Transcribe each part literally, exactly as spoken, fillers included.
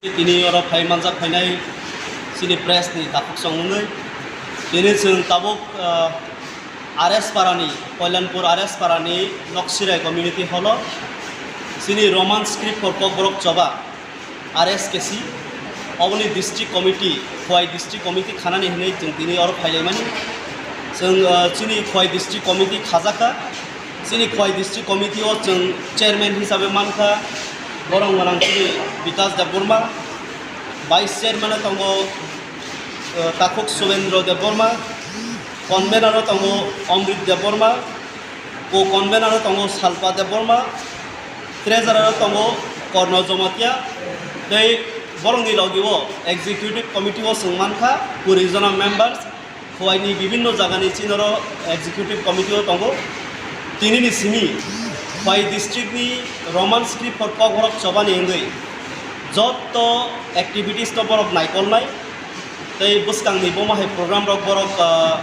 Tini oro phai manjak phainai chini press ni takhuk chongmungwi. Tini chwng tabuk, ah, R S Parani, Koilanpur R S Parani Noksirai Community Hall o chini Roman script for Kokborok choba, R S K C, oboni district committee, Khowai district committee khanani hinwi chwng tini oro phailaimani. Chwng, ah, chini Khowai district committee khajakha. Chini Khowai district committee o chwng chairman hisabe mankha borok gwnang chini Bikas Debbarma, vice chairman o tongo, ah, Takhuk Subendra Debbarma, convener o tongo Amrit Debbarma, co-convener o tongo Salpa Debbarma, treasurer o tongo Korno Jomatia, tei borokni logi o executive committee o chwng mankha kuri jona members. Khowai ni bibinno jaga ni chini oro executive committee o tongo. Tini ni simi Khowai district ni Roman script for Kokborok choba ni wngwi jotto activities no borok naikolnai. Tei bwskang ni bomo hai program rok borok, ah,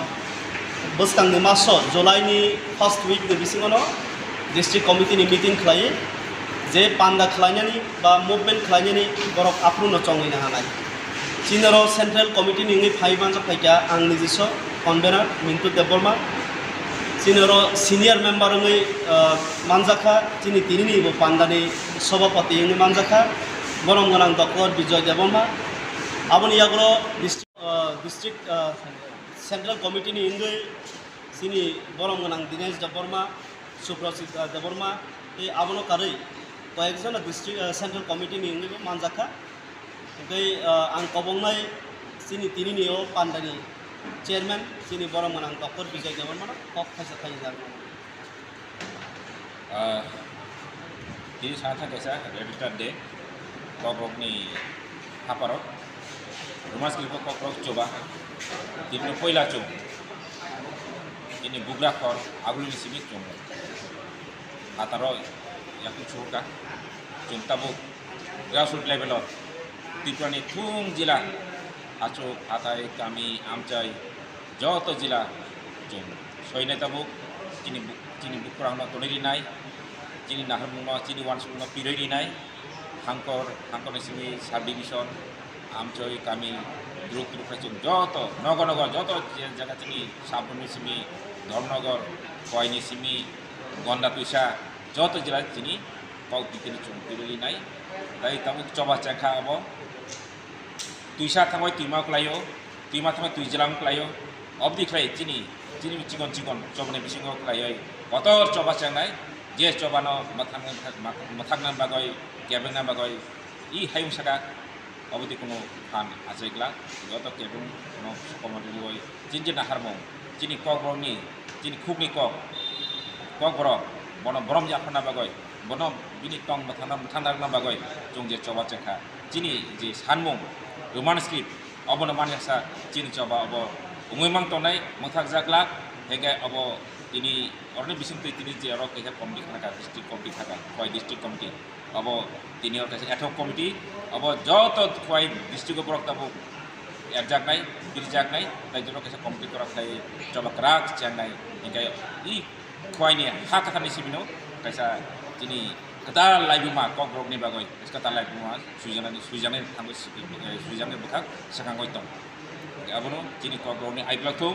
bwskang ni maso July ni first week ni bisingo no district committee ni meeting khlaiwi je panda khlainani ba movement khlainani borok aphuru no chongwi na hanai. Chini oro central committee ni wngwi phai manjak phaikha ang nijiso convener Mintu Debbarma. Chini oro senior member wngwi, ah, manjakha, chini tini ni bo panda ni sobhapati wngwi manjakha, borom gwnang Doctor Bijoy Debbarma. Aboni yagulo district, ah, district, ah, central committee ni wngwi chini borom gwnang Dinesh Debbarma, Suprajit, ah, Debbarma, tei abono karwi koyekjona district, ah, central committee ni wngwi bo manjakha. Tei, ah, ang kobongnai chini tini ni o panda ni chairman, chini borom gwnang Doctor Bijoy Debbarma no kok khaisa khainai. Ah, tini sana thang kaisa Red Star Day, Kokborokni haparok, Roman script o Kokborok choba, tini no poila chwng, tini bugra khor, agulini simi chwng, hataro yakung suhurka, chwng tabuk grassroots level o Tripura ni thung jila, achuk, hathai, kami, amchai, joto jila chwng soinai tabuk, chini bu-, chini bukhurangno tonwi rinai, chini naharmungno, chini uansukmungno pirwi rinai, hangkor, hangkorni simi sub division, amchoi, kami, druk druk khe chwng joto nogo nogo joto je jaga chini saboni simi, Dharmanagar, Khowaini simi, Gonda Twisa, joto jila chini kok bikini chwng pirwi rinai, tai tabuk choba chengkha abo. Twisa thangwi twima kwlaio, twima thangwi twi jwlang kwlaio. Obdi khlai chini, chini chikon chikon chobani bisingo kwlaioi kotor choba chengnai, je chobano mwthang-, mwthangna bagwi, kebengna bagwi, i hayung saka, obdi kunu phan achai glak, joto kebeng no sokomorni bagwi. Chini je naharmung, chini kokborokni, chini khukni kok, kokborok, bono borom yapharna bagwi, bono bini tong mwthangna, mwthangna bagwi chwng je choba chengkha. Chini je sanmung, Roman script, obono mani asa chini choba obo wngwi mang tongnai, mwthakjak glak, hwnkhe obo tini oroni bisingtwi tini je oro kaisa committee khana kha, district committee khana kha, Khowai district committee. Abo tini oro kaisa ad hoc committee, abo joto Khowai district o borok tabuk erjaknai, birjaknai, tai joto kaisa committee kwrak khlai choba kwrak chengnai, hingke i Khowai ni ha kwthar ni simi no kaisa chini kwtal laibuma kokborok ni bagwi, kaisa kwtal laibuma swijana, swijani thango, swijani bwkhak swkang oi tong. Abono chini kokborok ni aiklak thung,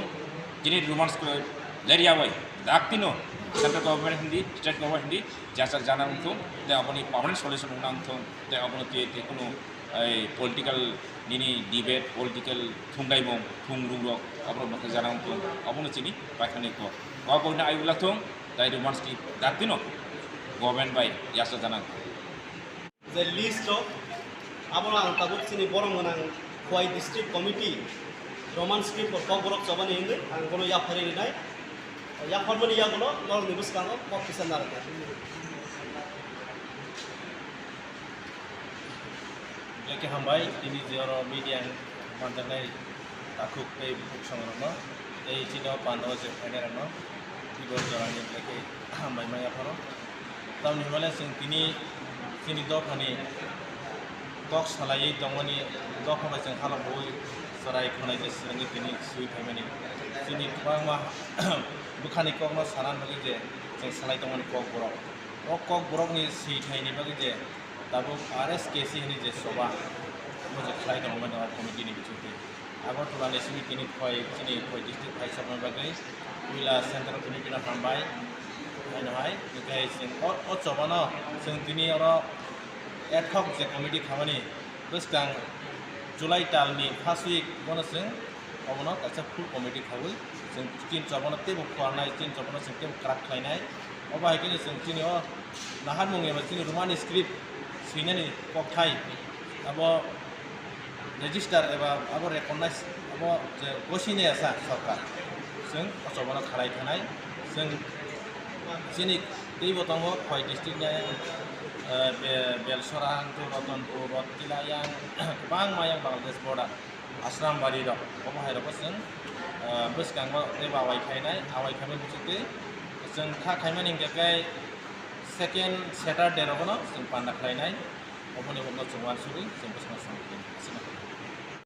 chini Roman script lerya bai, dak tino central government hindi, state government hindi, jasa jana wngthung, tei aboni permanent solution wngna wngthung, tei abono tei, tei kunu, ei, political nini debate, political thungdaimung, thung rungrok, abono bwkha jana wngthung, abono chini paithakni kok. Kokborokni aiklak thung, tei Roman script dak tino government bai yasa jana wngthung. Je list o, abono ang tabuk chini borom gwnang Khowai District Committee, Roman script o kokborok chobani wngwi ang bono yapharwi rinai. Yapharmani yagulo norokni bwskango kok kisa narwknai. Belai khe hambai, tini je oro media manjaknai takhuk tei bukhuk songrokno, tei chini o pandao je phainairokno, tibor jorani belai khe hambai manya phano. Tamni hwnmale chwng tini chini dophani kok salaiwi tongmani, dopha bai chwng halok bui chwrai khwnai je swrwngwi tini swi phaimani. Chini kwbangma bwkhani kokno sana bagwi je chwng salai tongmani kokborok. O kokborokni swithaini bagwi je tabuk R S K C hwnwi je choba, Project khlai tongmani o committee ni bisingtwi. Agartala ni simi tini Khowai, chini Khowai district hai sabna bagwi puila Central Committee no hambai. Haino hai, hwnkhe chwng o, o chobano chwng tini oro ad hoc je committee khamani bwskang July tal ni first week bono chwng obono kaisa full committee khaui chwng chini chobano teibo phuarnai, chini chobano chwng teibo kwrak khlainai. Obo hai kheno chwng chini o naharmung eba chini Roman script swinani kokthai abo register eba abo recognize abo je gosini asa sorkar chwng o chobano khalai thanai. Chwng chini teibo tongo Khowai district ni ayang, eh, Be-, Belsora, Ratanpur, Rotila ayang, kwbangma ayang Bangladesh border, Asrambari rok, obo hai rokbo chwng, eh, bwskango teibo awai khainai, awai khaimani bisingtwi chwng kha khaimani hwnkhe khe second Saturday rogono chwng panda khlainai, oboni ulo chwng uansugwi chwng bwskang